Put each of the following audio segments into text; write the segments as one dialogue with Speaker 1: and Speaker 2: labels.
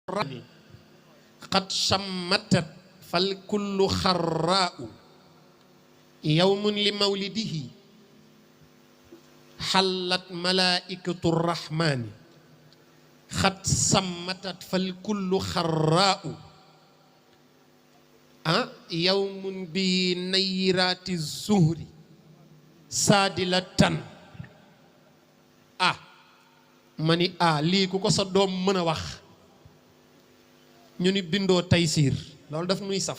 Speaker 1: قد شمتت فالكل خراء يوم لمولده حلت ملائكة الرحمن قد سمتت فالكل خراء يوم بنيرات الزهر سادلة mani lii ku ko sa doom mën a wax ñu ni bindoo taysiir loolu daf nuy saf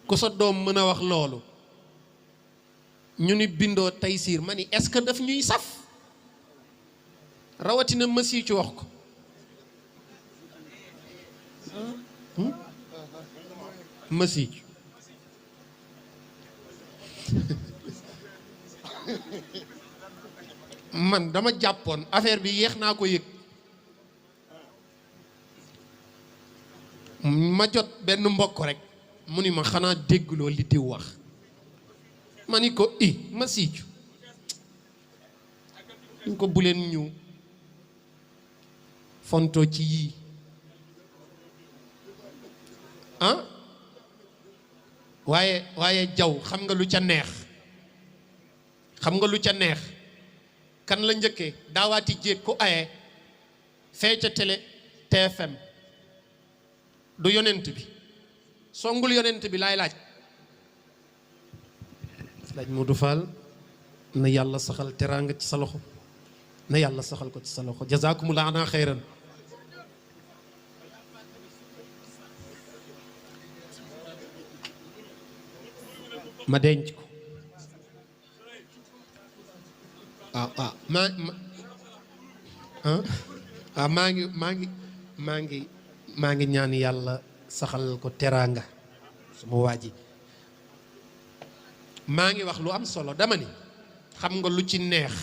Speaker 1: ku sa doom mën a wax loolu ñu ni bindoo taysiir ma ni est-ce que daf ñuy saf rawatina mësi ci wax ko mësi ci man dama jàppoon affaire bi yéex naa ko yëg ma jot benn mbokk rek mu ni ma xanaa dégguloo li diw wax ma ni ko ma siicu ñu ko buleen ñu fontoo ci yii waaye jaw xam nga lu ca neex kan la njëkkee daawaati jéeg ku aye fee ca télé TFM du yonent bi songul yonent bi laay laaj Modou Fall na yàlla saxal teraanga ci sa loxo na yàlla saxal ko ci sa loxo jazaakumullahu ana xayran ma denc ko maa ngi ñaan yàlla saxal ko teraanga suma waa ji maa ngi wax lu am solo dama ni xam nga lu ci neex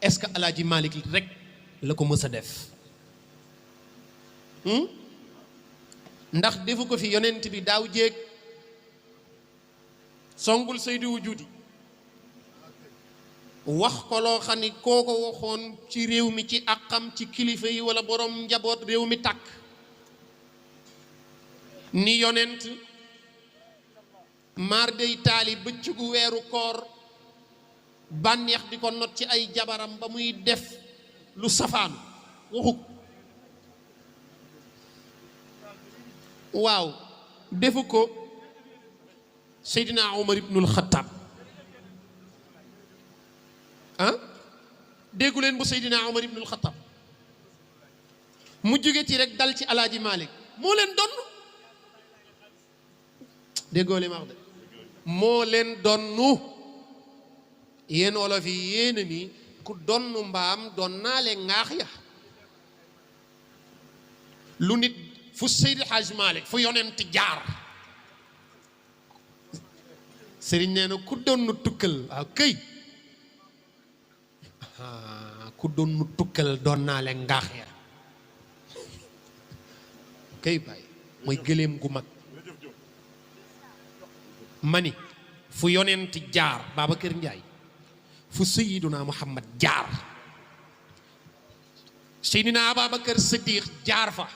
Speaker 1: est-ce que Alaaji Malick rek la ko mës a def ndax defu ko fi yonent bi daaw jéeg songul Seydi Wujudi wax ko loo xam ni koo ko waxoon ci réew mi ci àqam ci kilifa yi walla borom njaboot réew mi tàkk ni yonent maar day taali bëccëgu weeru koor bànneex di ko not ci ay jabaram ba muy def lu safaanu waxu waaw defu ko Seydina Omar ibnul Xattaab déggu leen bu Seydina Omar ibnul Xattaab mu jóge ci rek dal ci Alaaji Malick moo leen donn déggoo li ma wax de moo leen donnu yéen wolof yi yéen a ni ku donnu mbaam doon naa leen ŋaax ya lu nit fu Seydi Hajj Malick fu yonent jaar sëriñ nee na ku donnu tukkal waaw këy ku donnu tukkal doon naa leen ngaax ya këy bàyyi mooy gëléem gu mag mani fu yonent jaar Babacar Njaay fu Sayyiduna Muhammad jaar Seydina Ababacar Siddiq jaar fa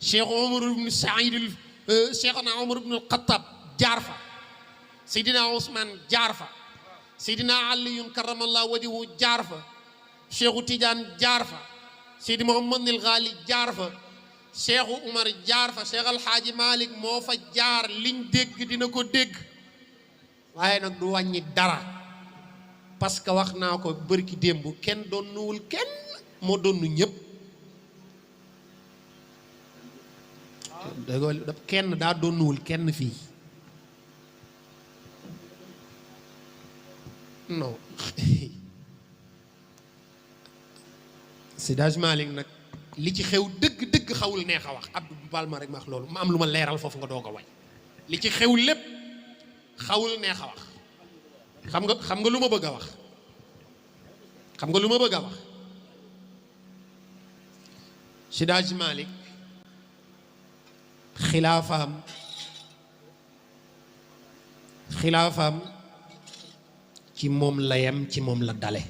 Speaker 1: Cheikh Omar ibn Saïd Cheikhna Omar ibn al-Khattab jaar fa Seydina Ousmane jaar fa Seydina Aliyun karamallahu wajhahu jaar fa Cheikhu Tidiane jaar fa Seydi Mouhamad al Ghali jaar fa Cheikhu Umar jaar fa Cheikh Alhaaji Malick moo fa jaar liñ dégg dina ko dégg waaye nag du wàññi dara parce que wax naa ko bërki démb kenn donnuwul kenn moo donnu ñëpp kenn daa donnuwul kenn fii non Seydi Hadji Malick nag li ci xew dëgg xawul neex a wax Abdou baal ma rek ma wax loolu ma am lu ma leeral foofu nga doog a way li ci xew lépp xawul neex a wax xam nga lu ma bëgg a wax Seydi Hadji Malick xilaafaam ci moom la yem ci moom la dale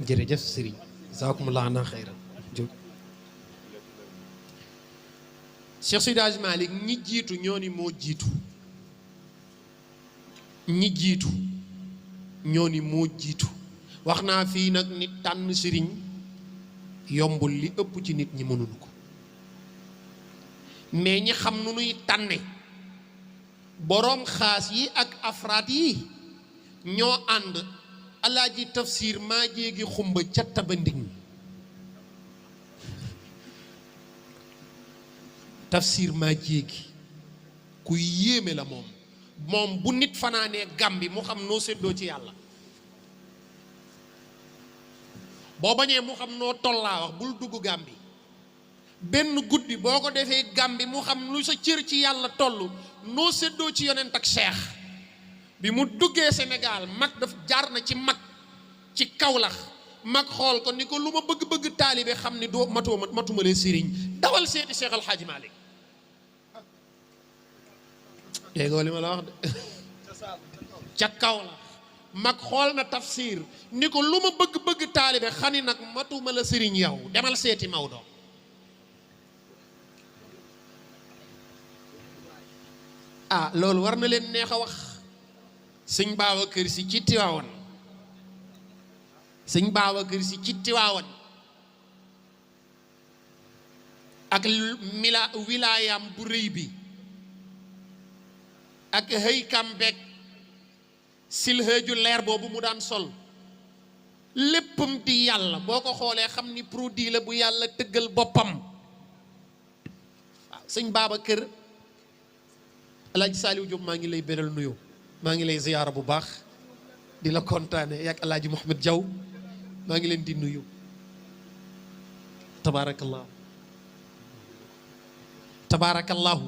Speaker 1: jërëjëf sëriñ jazakumullahu ana xayran jóg Cheikh Seydi Hadji Malick ñi jiitu ñoo ni moo jiitu ñi jiitu ñoo ni moo jiitu wax naa fii nag nit tànn sëriñ yombul li ëpp ci nit ñi mënuñu ko mais ñi xam nu nuy tànne boroom xaas yi ak afraat yi ñoo ànd alaaji tafsir maa jéegi xumba ca Tabandig tafsir maa jéegi ku yéeme la moom bu nit fanaanee Gàmbi mu xam noo séddoo ci yàlla boo bañee mu xam noo tollaa wax bul dugg Gàmbi benn guddi boo ko defee Gàmbi mu xam lu sa cër ci yàlla toll noo séddoo ci yonent ak Cheikh bi mu duggee Sénégal mag daf jaar na ci mag ci Kawlax mag xool ko ni ko lu ma bëgg-bëgg taalibe xam ni doo matuma lee sëriñ dawal seeti Cheikh Al Hadji Malick déggoo li ma la wax de ca Kawlax mag xool na tafsir ni ko lu ma bëgg-bëgg taalibe xani nag matuma la sëriñ yow demal seeti Maodo loolu war na leen neex a wax sëñ Babacar Si ci Tiwaawan sëñ Babacar Si ci Tiwaawan ak wilaayam bu rëy bi ak hëykam beeg silhëju leer boobu mu daan sol léppam di yàlla boo ko xoolee xam ni produit la bu yàlla tëggal boppam waaw sëñ Babacar Alaaji Saaliw Jóob maa ngi lay beral nuyoo maa ngi lay ziyaara bu baax di la kontaane yak Alaaji Mouhamed Diaw maa ngi leen di nuyu tabaarakallahu